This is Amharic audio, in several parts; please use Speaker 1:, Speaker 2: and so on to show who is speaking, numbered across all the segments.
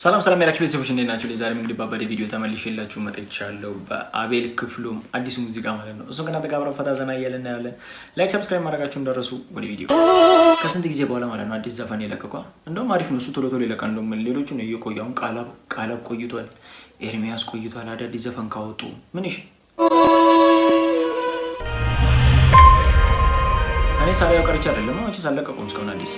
Speaker 1: ሰላም ሰላም ያላችሁ ቤተሰቦች እንዴት ናችሁ? ዛሬም እንግዲህ ባበደ ቪዲዮ ተመልሼላችሁ መጥቻለሁ። በአቤል ክፍሉም አዲሱ ሙዚቃ ማለት ነው። እሱን ከእናንተ ጋር አብረን ፈታ ዘና እያልን እናያለን። Like፣ subscribe ማድረጋችሁ እንዳትረሱ። ወደ ቪዲዮ። ከስንት ጊዜ በኋላ ማለት ነው አዲስ ዘፈን የለቀቋ። እንደውም አሪፍ ነው እሱ ቶሎ ቶሎ ይለቃል። እንደውም ሌሎቹ ነው እየቆዩ፣ አሁን ቃላብ ቆይቷል፣ ኤርሚያስ ቆይቷል። አዳዲስ ዘፈን ካወጡ ምን እሺ እኔ ሳላየው ቀርቼ አይደለም፣ መቼስ አልለቀቁም እስካሁን አዲስ።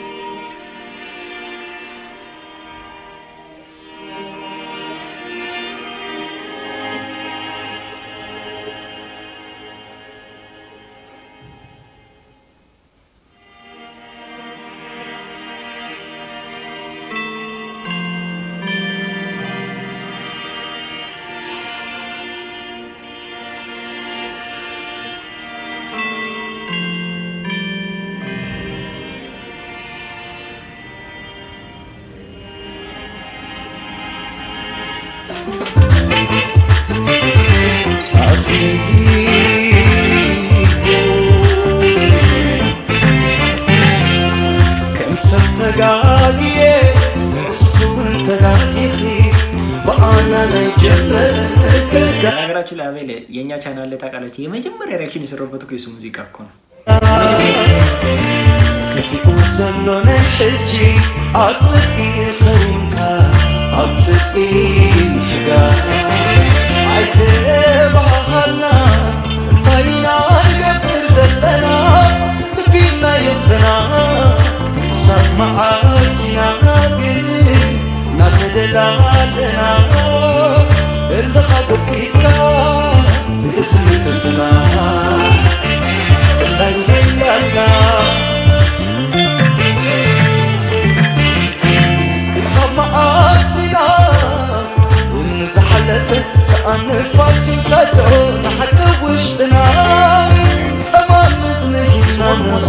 Speaker 2: ከም ሰብ ተጋግየ ንስኹን ተጋጊኺ በኣና ናይ ጀመረ።
Speaker 1: በነገራችሁ ላይ አቤል የእኛ ቻናል ላይ ታውቃላችሁ፣ የመጀመሪያ reaction የሰራበት እኮ የሱ ሙዚቃ እኮ ነው።
Speaker 2: ከፊኡ ዘሎ ናይ ሕጂ ኣብ ፅድቂ ኸሪምካ ኣብ ፅድቂ ምሕጋር ኣይተባሃልና እንታይ ኢና ንገብር ዘለና ልቢና የብና ክሳብ መዓዝ ኢና ግን እናተደላለና እልኻ ጎቢዝካ እዝኒ ትርፍና እንዳይለያልና ክሳብ መዓዝ ኢና ንዝሓለፈ ሰኣንፋስ ይውሰዶ ንሓቂ ውሽጥና ፀማም ምዝንሂና ንኽሕዶ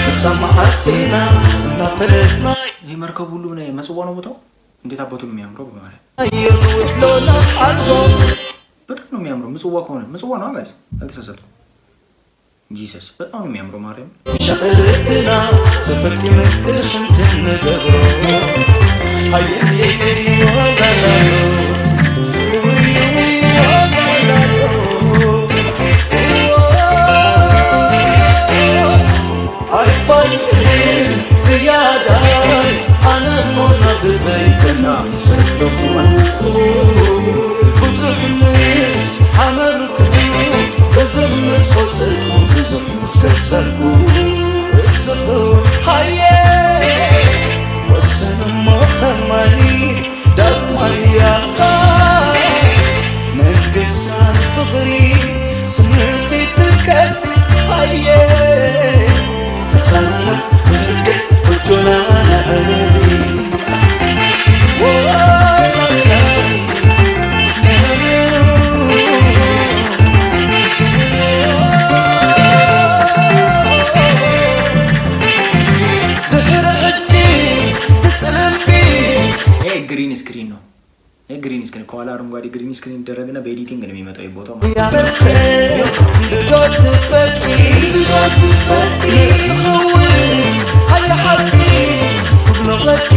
Speaker 2: ክሳብ መዓዝ ኢና እናፈለጥና
Speaker 1: ይህ መርከብ ሁሉ ምን መጽዋ ነው ቦታው። እንዴት አባቱ ነው የሚያምረው! በማርያም
Speaker 2: የውድሎና ሓልጎ።
Speaker 1: በጣም ነው የሚያምረው። ምጽዋ ከሆነ ምጽዋ ነው guys፣ አልተሳሳትኩም። Jesus በጣም ነው የሚያምረው። ማርያም።
Speaker 2: ሸቕልብና ሰፈርቲ ምቅርሕንቲ ንገብሮ ሃየወላላሎ ወላላሎ ኣይፈልጥን ዝያዳይ ኣነ ሞና ብበይትና ብዙሕ ምስ ሓመርኩ ብዙሕ ምስ ወሰድኩ ብዙሕ ምስ ከሰርኩ እስኹ ሃየ ወሰን እሞ ከማኒ ዳግማያኻ መንግስታን ፍቕሪ ስምኺ ትከሲ ሃየ ተሳና ንድገ ጎጆና ንዕሪ ወይ ድሕሪ ሕጂ ትፅልምቢ።
Speaker 1: ይሄ green screen ነው። ይሄ green screen ከኋላ አረንጓዴ green screen ይደረግና በ editing ነው የሚመጣው ይህ ቦታው ማለት ነው።
Speaker 2: ያመልሰ ልዶት ትፈልጢ ልዶት ትፈልጢ ንስኽውን ሃየ ሓቂ ክብሎ ቐጢ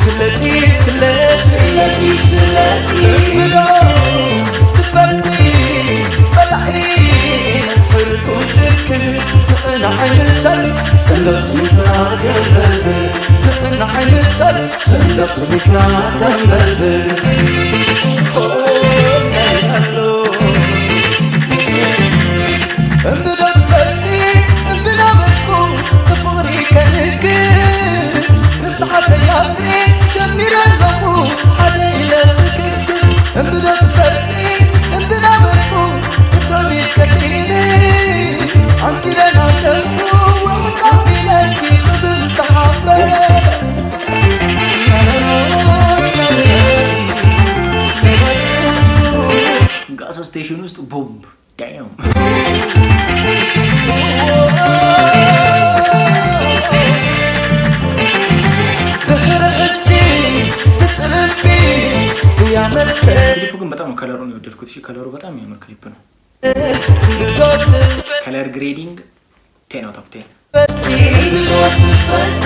Speaker 2: ስለቲ ስለሲ ስለቲ ልዶ ትፈልጢ በላዒ ሕርኩም ትክል ንዕና ዓይምሰል ሰንደቕ ስሚትና ተንበልብል ንዕና ዓይምሰል ሰንደቕ ስሚትና ተንበልብል ኣሎ። እምብዶት ፈልጢ እምብናበልኩ ብፍቕሪ ከንግስ ንስሓተያኒ ጀሚረ ኣለኹ ሓደ ኢለ ክግስስ እምብዶት ፈልጢ እምብናበልኩ ብትዕቢት ከጢኒ ኣንኪለና ኣለኹ ውሕጣ ኢለኪ ክብል ተሓበረ።
Speaker 1: Gas station ውስጥ ቦምብ፣ damn።
Speaker 2: ድሕሪ ሕጂ ትፅልምቢ እያ መልሰ።
Speaker 1: ክሊፑ ግን በጣም ነው color ኡን የወደድኩት። እሺ color ኡ በጣም የሚያምር ክሊፕ ነው።
Speaker 2: ልዶት
Speaker 1: Color grading 10 out of 10።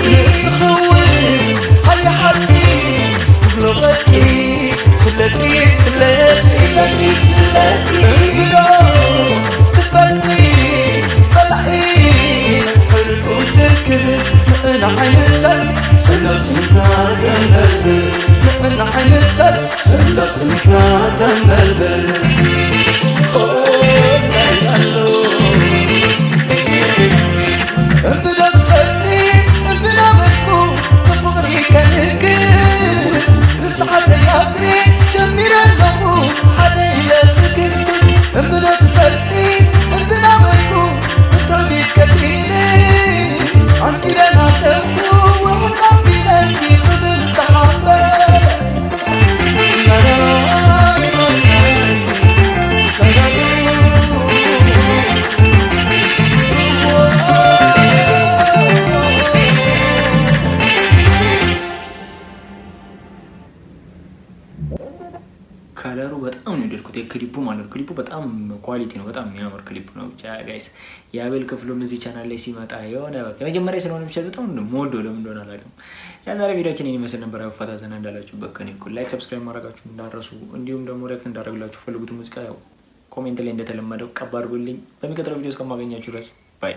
Speaker 2: ንስኽውን ሃየ ሓቂ ክብሎ ንዕና ሓይምሰል ስንበር ስኒትና ተንበልብል ላይላሎ እምብደትፈኒ እምብናበልኩ ብፍቕሪ ከንግስ ርስሓተይ ኣግሪ ጀሚረ ኣለኹ ሓደ ኢለ ዝግስስ እምብደትፈኒ እምብናበልኩ ብትዕቢት ከቲኒ ኣንኪለና ኣለኹ ውሕድ ኣቢለኒ ክብል ተሓበለ።
Speaker 1: Color ኡ በጣም ነው የወደድኩት፣ የክሊፑ ማለት ነው። ክሊፑ በጣም quality ነው፣ በጣም የሚያምር ክሊፕ ነው። ብቻ guys፣ የአቤል ክፍሉም እዚህ ቻናል ላይ ሲመጣ የሆነ በቃ የመጀመሪያ ስለሆነ ብቻ በጣም ነው የምወደው፣ ለምን እንደሆነ አላውቅም። የዛሬ ቪዲዮችን ይህን ይመስል ነበር። ያው ፈታ ዘና እንዳላችሁበት ከእኔ እኩል like፣ subscribe ማድረጋችሁ እንዳረሱ፣ እንዲሁም ደግሞ react እንዳደረግላችሁ ፈልጉት ሙዚቃ ያው comment ላይ እንደተለመደው ቀብ አድርጉልኝ። በሚቀጥለው ቪዲዮ እስከማገኛችሁ ድረስ bye።